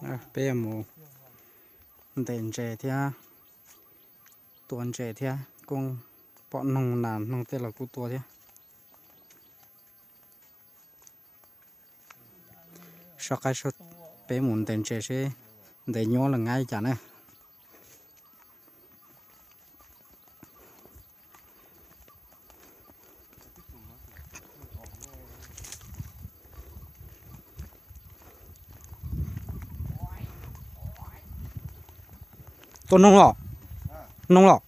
Peb yuav mus ntes ntses thiab tua ntses thiab kuj pom noog nas noog tej los kuj tua thiab. Soj qab peb mus ntes ntses seb ntes nyuab los nqa li cas na. Tua noog los? Noog los?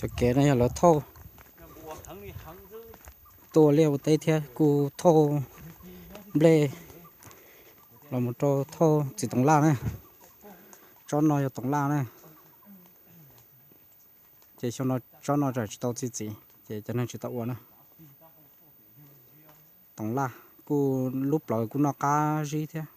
Cov kev no yog lawv thauj, tuaj liaj ua teb thiab kuj thauj nplej los mus rau thauj txiv toov laj na. Tsob no yog toov laj na. Ces xyoo no tsob no tseem tsis tau txi txiv ces cov neeg tsis tau ua na. Toov laj kuj lub plawv kuj noj qab zib thiab.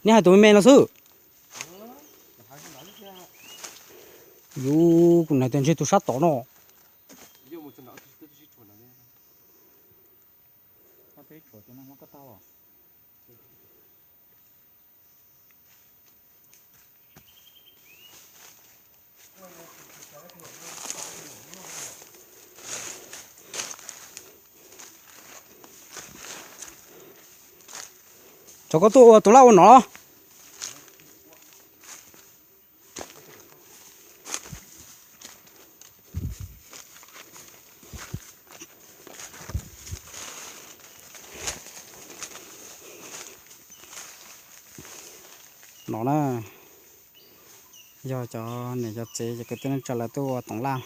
Nej hais tus me me no xwb. Yus kuv hais tias ntshe tus sab tod no. Cov koj tuaj ua tus laj ua no los? No na, yog cov niam cov txiv cov kwv tij neej tsa lawv tuaj ua toov laj,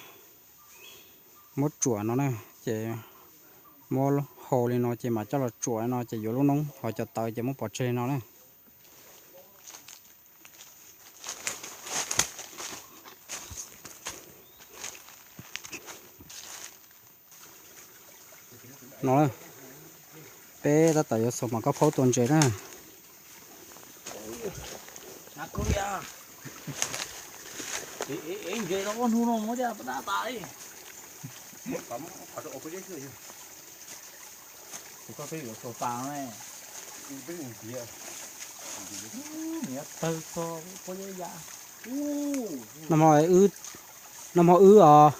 muab tsuam no na, ces muab hau li no ces mam coj los tsuam no ces yuav lub noob, ho cov tawv ces muab pov tseg no na. No, peb tab tom yuav xaus mas koj phaub tua ntses na. Nag hmo wb os,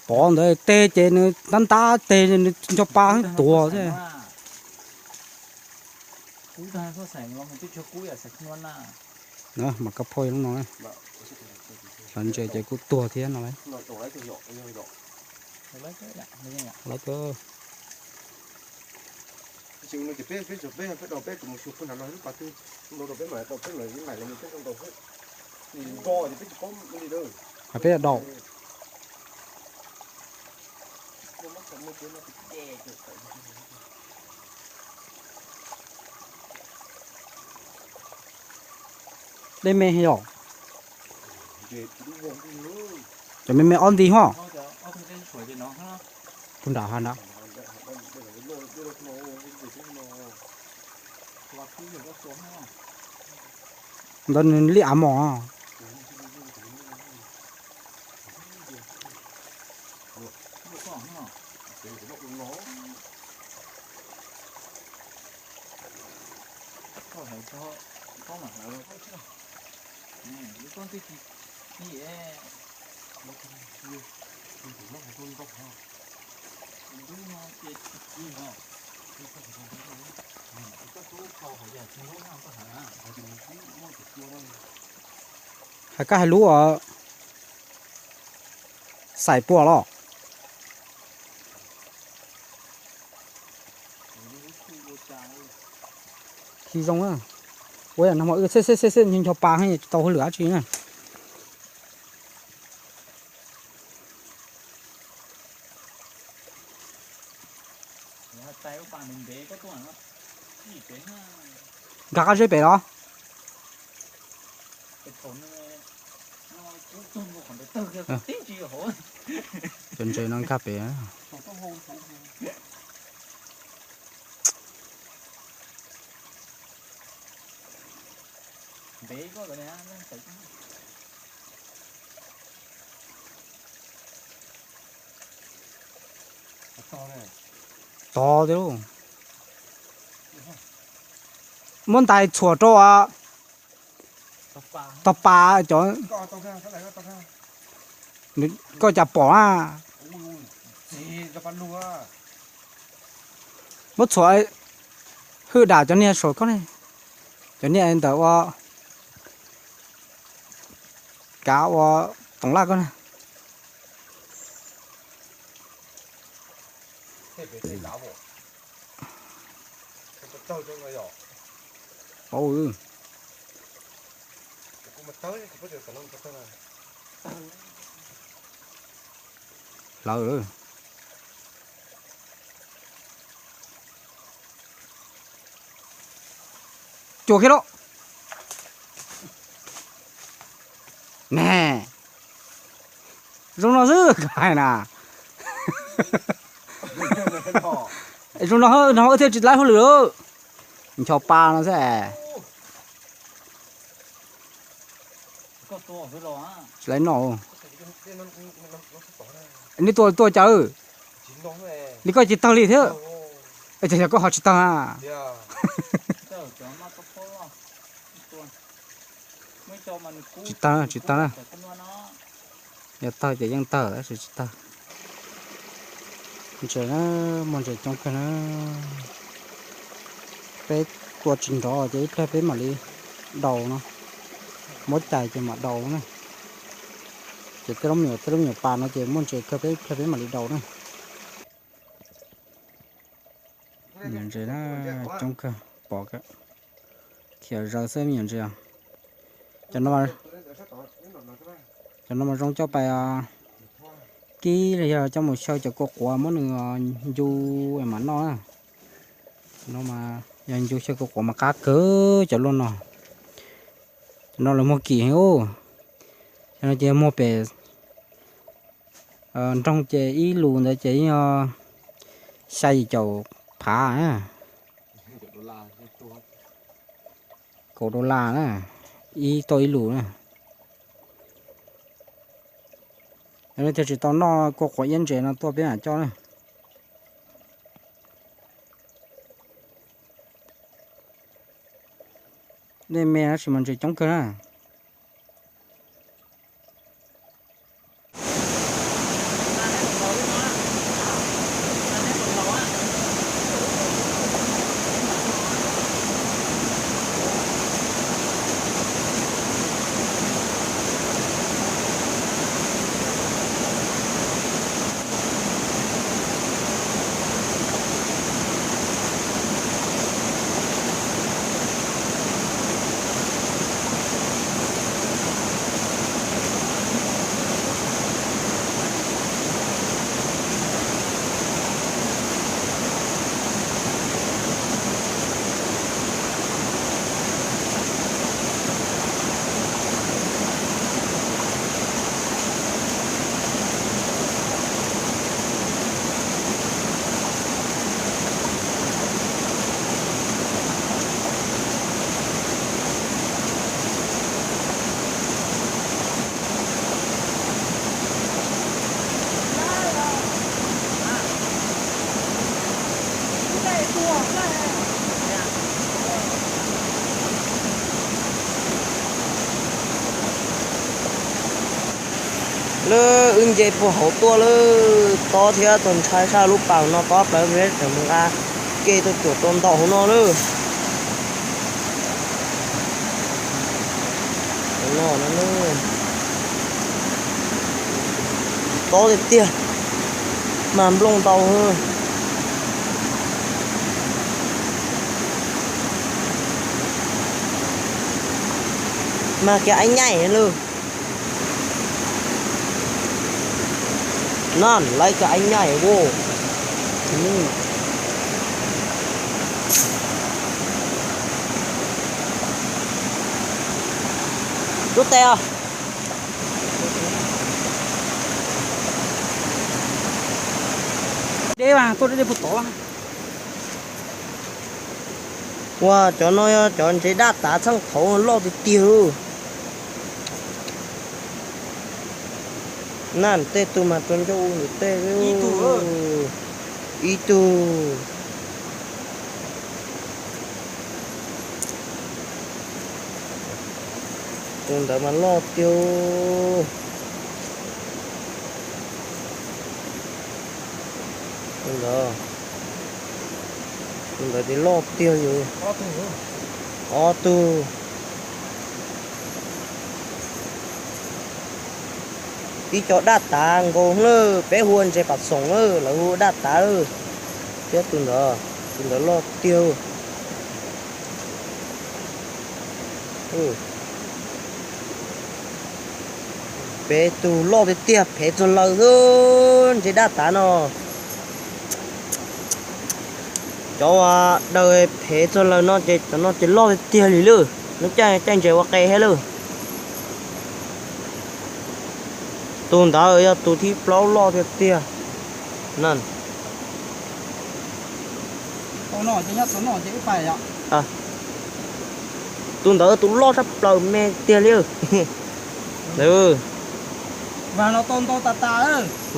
pov ntawd teg ces nws ntab ntab teg nws nco pa tuag xwb. Mas koj phauj lub no, hlawv ntses ces kuj tuag thiab no. Lawv peb daus. Dej me yom. Cov me me ob nti hos. Puag nram hav nrad. Ntawd nws liab av mos. Hais koj hais lub xaim puas los? Tsis zoo na. Ua no mas wb xeb xeb xeb xeb ncho ncho pas tsis tau hauj lwm dab tsi na. Nkag qab zeb pem los? Cov ntses no nkag pem. Tod tiag lauj. Muab ntais txhuam rau tog pas cov. Koj cas pom na. Muab txhuam hwj dam cov niag saum koj ne, cov niag ntawm ua kav ua toov laj koj na. Hlawv. Cua kiag lauj. Ne, zoo no xwb koj hais na. Zoo no no wb thiaj tsis tau hauj lwm lauj. Ncho pa no xwb. Tsis tau noj. Neb tua tua cas? Li koj tsis tawg li thiab. Ces yog koj ho tsis tawg na. Tsis tawg, tsis tawg na. Yog tawg ces yeej tawg tab sis tsis tawg. Ntses na, muaj ntses coob kawg na. Peb tua tsis nrov ces ib pliag peb mam li daus no. Muab cais ces mam daus na. Ces tej lub me nyuam, tej lub me nyuam pas no ces muaj ntses kawg, peb ib pliag peb mam li daus na. Me nyuam ntses na, coob kawg, pom khiav zaws xwb me nyuam ntses. Cov no mas zoo coj pais kib los yog coj mus xyaw cov kua quav muab nws ncu mam noj na. No mas yog ncu xyaw kua quav mas qab kawg cov luaj no. Cov no lawv muag kim heev ub. Cov no ces muag pem nroog ces ib lus ntawd ces yog xya yim caum phav na. Kaum dollar na, ib toj ib lus na. Yog leej twg tsis tau noj kua quav iab ntses no tuaj peb mam coj na. Dej me tab sis mas ntses coob kawg na. Lawv wb nce puag hauv tuaj lawm, tob thiab txaus ntshai sab lub pas no tob plaws peb tseem mus nqa ke tuaj cuam rau ntaus hauv no lawm. Tob tiag tiag, mas nplooj ntau. Mag kiag eeb nyaim lawm. No lawv kiag eeb nyaim ua. Rub tes os. Deb mas tuaj deb deb puag tod. Ua cov no yog cov ntses daj tav txheej thaud loj tiag tiag lauj. Nab tej tug mas rau ncauj u ntawm tej. Ib tug. Tus ntawd mas loj tiag. Tus ntawd, tus ntawd ces loj tiag li. Ob tug. Ib co daj tav nkaus lawm, peb hu ua ntses pam xoom lawm, lawv hu ua daj tav lawm. Thiab tus ntawd, tus ntawd loj tiag. Peb tug loj tiag tiag, phev txog laws xwb ntses daj tav no. Cov uas daws phev txog laws no ces cov no ces loj tiag tiag li lawm, lub caij caij ntses ua qe thiab lawm. Tus ntawd yog tus thib plaub loj tiag tiag. Tus ntawd tus loj tshaj plaws me tiag li.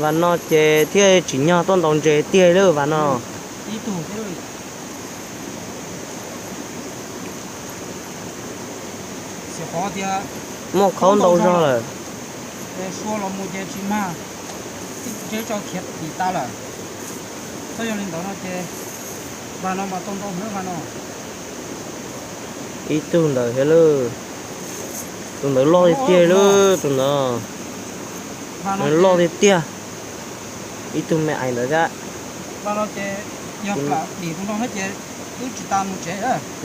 Vas no ces thiaj tsim nyog tuaj ntaus ntses tiag li vas no. Muaj khaub ntau zog lawm. Ib tug ntawd thiab lawm. Tus ntawd loj tiag tiag lawm, tus ntawd loj tiag tiag. Ib tug me ais ntawd thiab.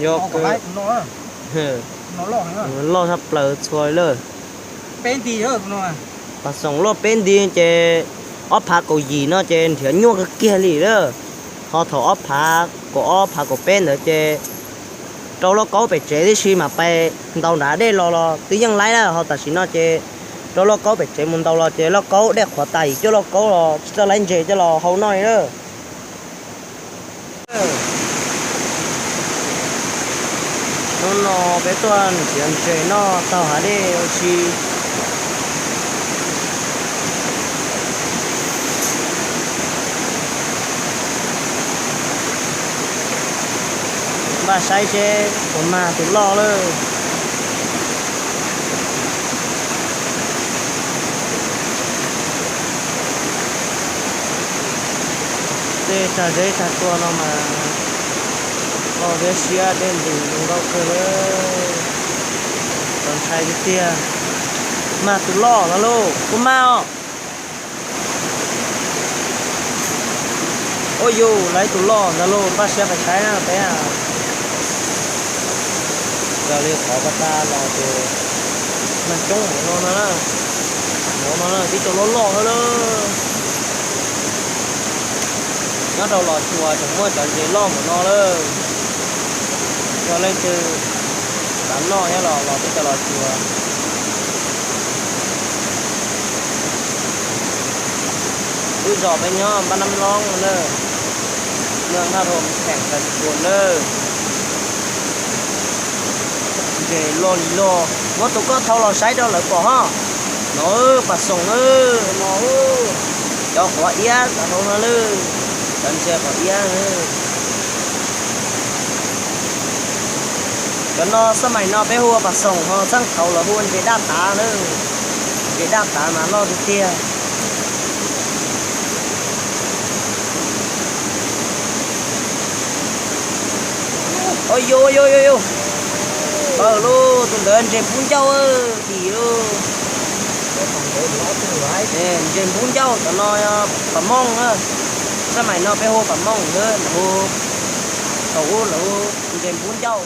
Yog loj tshaj plaws txhua li lawm. Pas xoom loj peb nti ces ob phav kaum yim no ces nrhiav nyuaj kawg kiag li lawm. Ho thaum ob phav kaum ob phav kaum peb ntawd ces rau lauj kaub pem tsev tib si mas pais ntaus nrad dej los los twb yeej laib na, ho tam sim no ces rau lauj kaub pem tsev mus ntaus los ces lauj kaub dej qhuav tas yim cuaj lauj kaub los tsis txawj laib ntses coj los hau noj li lawm. Hnub no peb tuaj nrhiav ntses noj taug hav dej ua si. Npaj saib seb puas mag tus loj lawm. Tej tsag zeb tsag tsua no mas loj thiab siab dej ntus zoo nkauj kawg lawm. Txaus ntshai tiag tiag. Mag tus loj ntag lauj, kuj mag os. Ua yus lawv tus loj ntag lauj, npaj siab pais saib na peb. Raws li qhov pas tas los ces mag coob hauv no na, hauv no na tib co loj loj xwb na. Nyob rau Los Tsuas tseem muaj cov ntses loj npaum no lawm. Yog leej twg xav noj nyob los los teb chaws Los Tsuas. Lub zos peb nyob npaj Nab Loob na, naj thas kheem Xais Phuas na. Ntses loj li loj, muab tus koj thau los saib rau lawv pom ho. No pas xoom na, no cov quav iab xav hau no lawm, cov ntses quav iab. Cov no xab maim no peb hu ua pas xoom ho txheej thaud lawv hu ua ntses daj tav na, ntses daj tav mas loj tiag tiag. Au yus, yus, yus, yus, pawg lauj, tus ntawd ntses npub ncauj, dim lauj. Ntses npub ncauj, cov no pas mooj na. Xab maim no peb hu pas mooj na, lawv hu, thaum ub lawv hu ntses npub ncauj.